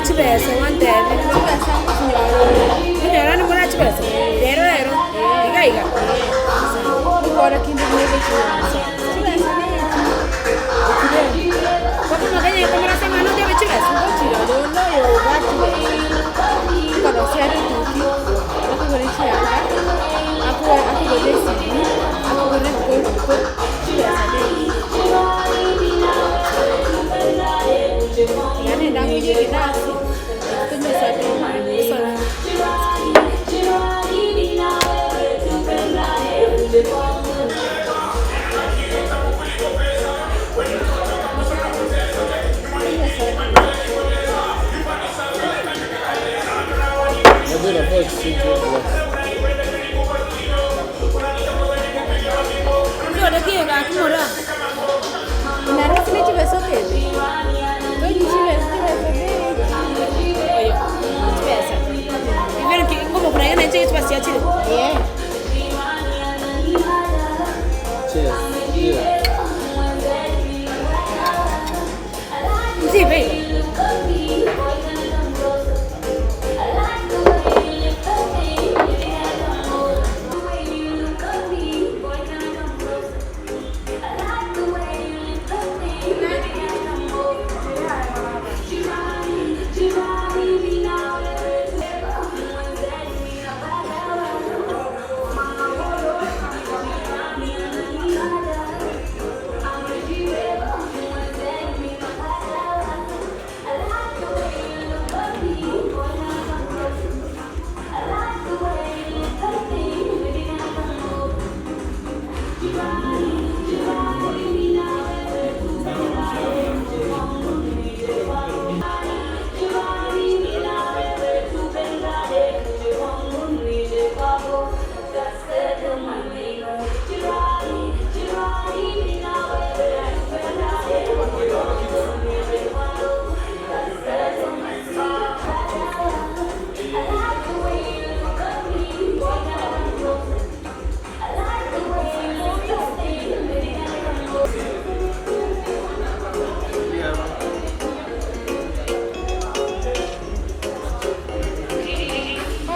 Chibesa gwantebi. Chibesa nkochinyora ore. Onyora onde mbora chibesa? Rero rero, iga iga. Nkokora kende buna egochinyora. Chibesa nechi. Echirende. Bono komorase amang'ana otebe chibesa? Ngochirora onde oyo obwate chibesa. Nkorosia are etuki, akogora chianga, akogora esimi, akogora ebikoroto, chibesa nechi. Yaani ndakoiywa egenasi, tonywe esoda Esoda. Unajua inafaa exchange hiyo glass. Esoda ki gaki mora? Naroki ne chibesa otebe, tonywe chibesa chibesa nechi. Oyo, chibesa. Ibere ki ngomokuna iga nainche chibesa chiachire? Eh. Cheers. Yeah. Nsibe igo.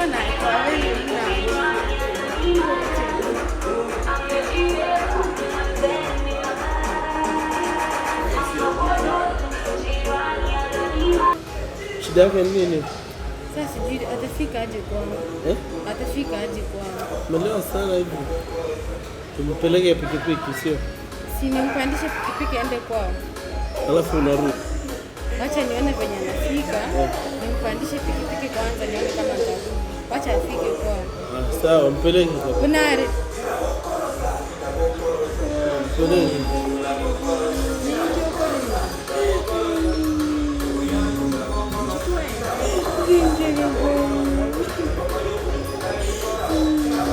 Ona twabeire buna Shida yake ni nini? Sasa sijui atafika aje kwangu. Eh? Atafika aje kwangu. Umelewa sana hivi. Tumpeleke pikipiki sio? Si nimpandishe pikipiki aende kwao. Alafu unarudi. Wacha nione venye anafika. Nimpandishe pikipiki kwanza nione kama atarudi. Wacha afike kwao. Ah, sawa, mpeleke kwa. Kunare. Mpeleke.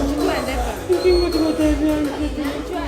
Chukua ndepa. Chukua.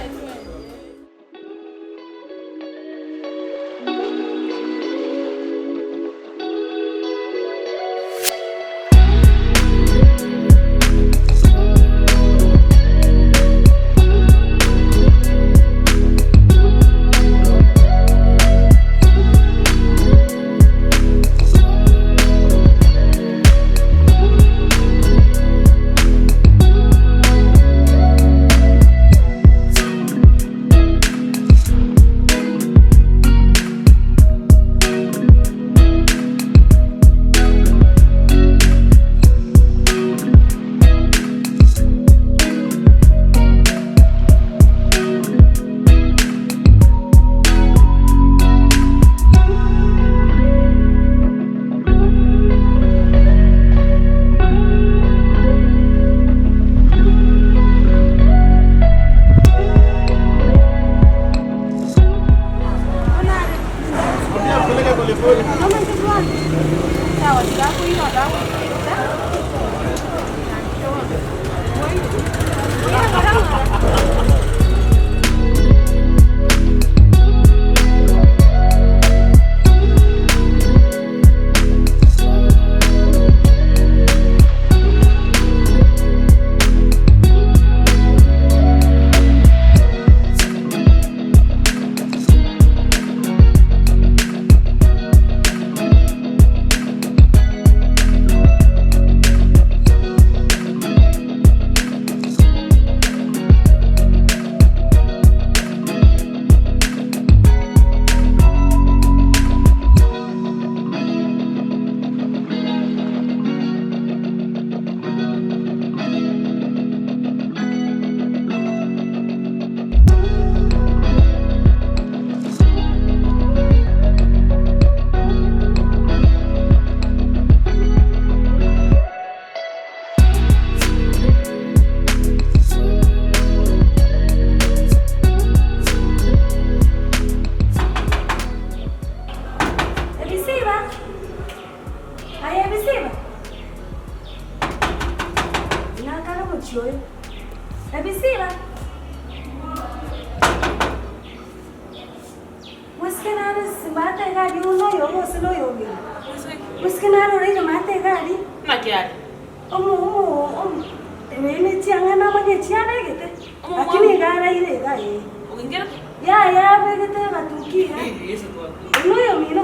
omochie oyo. Ebisiba. Mosike nare simate iga aria one oyomo gose na oyobere. Mosike nare oraire mate iga aria. Naki are? Omo omo omo emeene chiang'a namanye chiabegete, lakini iga araire iga ee. Ogingerete? Yaya abegete egatuki iga. Yesu twakure. Oyo noyomino.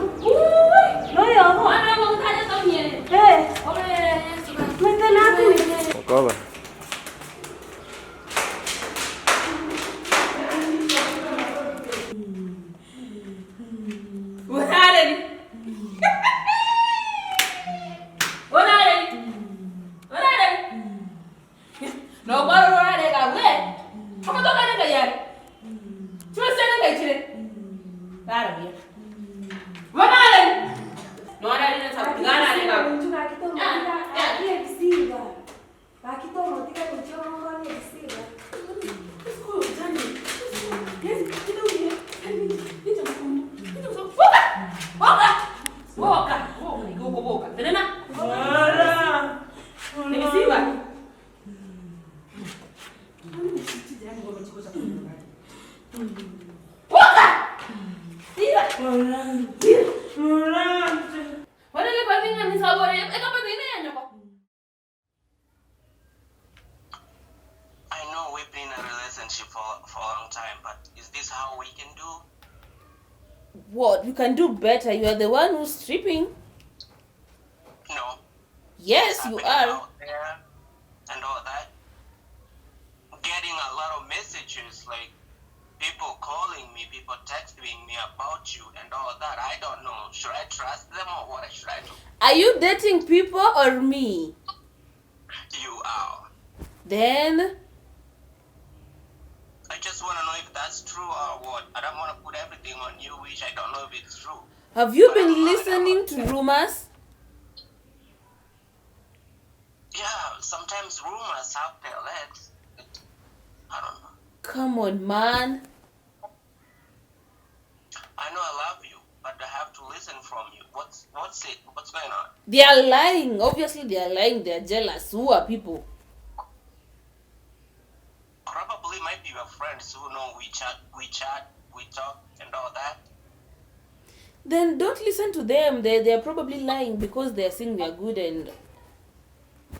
Noyobo. Mwana ogo motari etomiere. Eh, Obe Yesu. mwete nakumire. Okoba. Bonareri. Bonareri. Bonareri. Nokwarora orarega abwe. Omotoka nanga yare. Chibese nanga ichire. Rara buya. Bonareri. Norareri na sabu gana rega. I know we've been in a relationship for a long time, but is this how we can do? What? You can do better. You are the one who's stripping. No. Yes, you Happening are. out there and all that. Getting a lot of messages, like people calling me, people texting me about you and all that. I don't know. Should I trust them or what should I do? Are you dating people or me? You are. Then I just want to know if that's true or what. I don't want to put everything on you, which I don't know if it's true. have you been listening to rumors? Yeah, sometimes rumors have their legs. I don't know. Come on, man. I know I love you, but I have to listen from you. What's it? What's going on? They are lying. Obviously, they are lying. They are jealous. Who are people? Probably might be your friends who know we chat, we talk, and all that. Then don't listen to them. They are probably lying because they are saying we are good and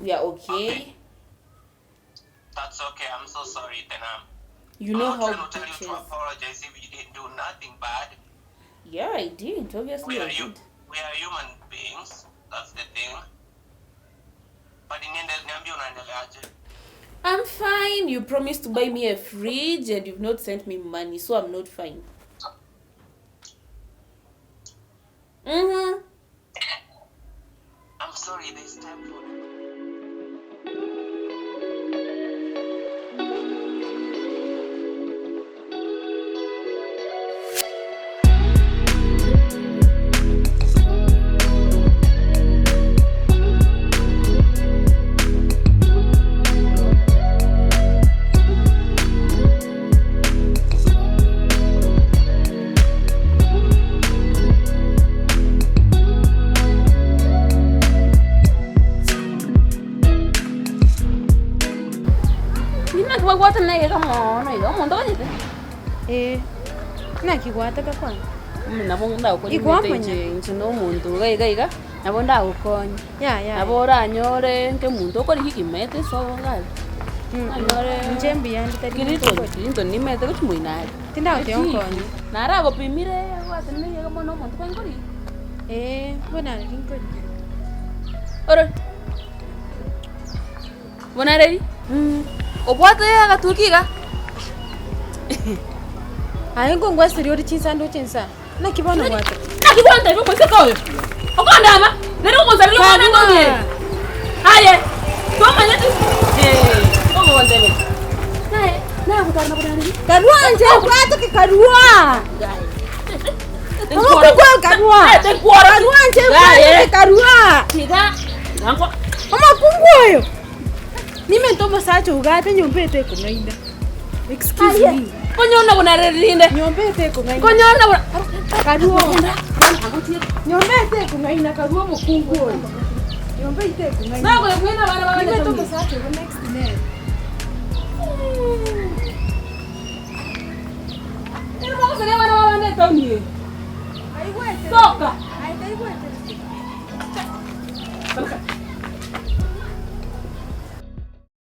we are okay. That's okay. I'm so sorry. Then I'm. You know I'm how not trying to tell you to bitches. apologize if you didn't do nothing bad. Yeah, I didn't. Obviously, We I are you. did. We are human beings. That's the thing. But in the niambie unaendeleaje? I'm fine. You promised to buy me a fridge and you've not sent me money, so I'm not fine. Mm-hmm. I'm sorry. There's time for. Nina kibagwata naye kama iga omonto oganyete. Eh, naki gwataka kwanza? Nabo ndagokonya Igwamanya. inche inche na omonto iga iga iga nabo ndagokonya. Ya ya. Nabo oranyore nke omonto okori kikimete sobo ngari. Anyore Inche mbuya ndi tari Clinton, Clinton nimete gochi moinare. Tindagoteba nkonye. Naragopimire gwate niga mono omonto kwankori. Eh, mbona rinkori. Ore. Bonareri? Obwate agatuki iga. Aye ngongwasiri ori chinsa ndoche nsa. Naki bono gwate. Nakigwanta ibo moiseke oyo. Okondama, nere ogonzarire omwana ngomie. Aye, tomanyeti. Eh, ogontebe. Naye, naye gutara na bonareri. Karua nje gwate karua. Omakungwa karua. Karua nje gwate karua. Tiga, tiga Omakungu oyo. Nime ntomo sacho ugate nyomba ete kung'aina. Excuse me. Konyona bonareri rinde. Nyomba ete kung'aina. Konyona bona. Karua. Nyomba ete kung'aina karua omokungu oyo. Nyomba ete kung'aina. Nago kwena bana Nime baba. ntomo sacho go next ne. Toka. Aye, taigwete. Toka.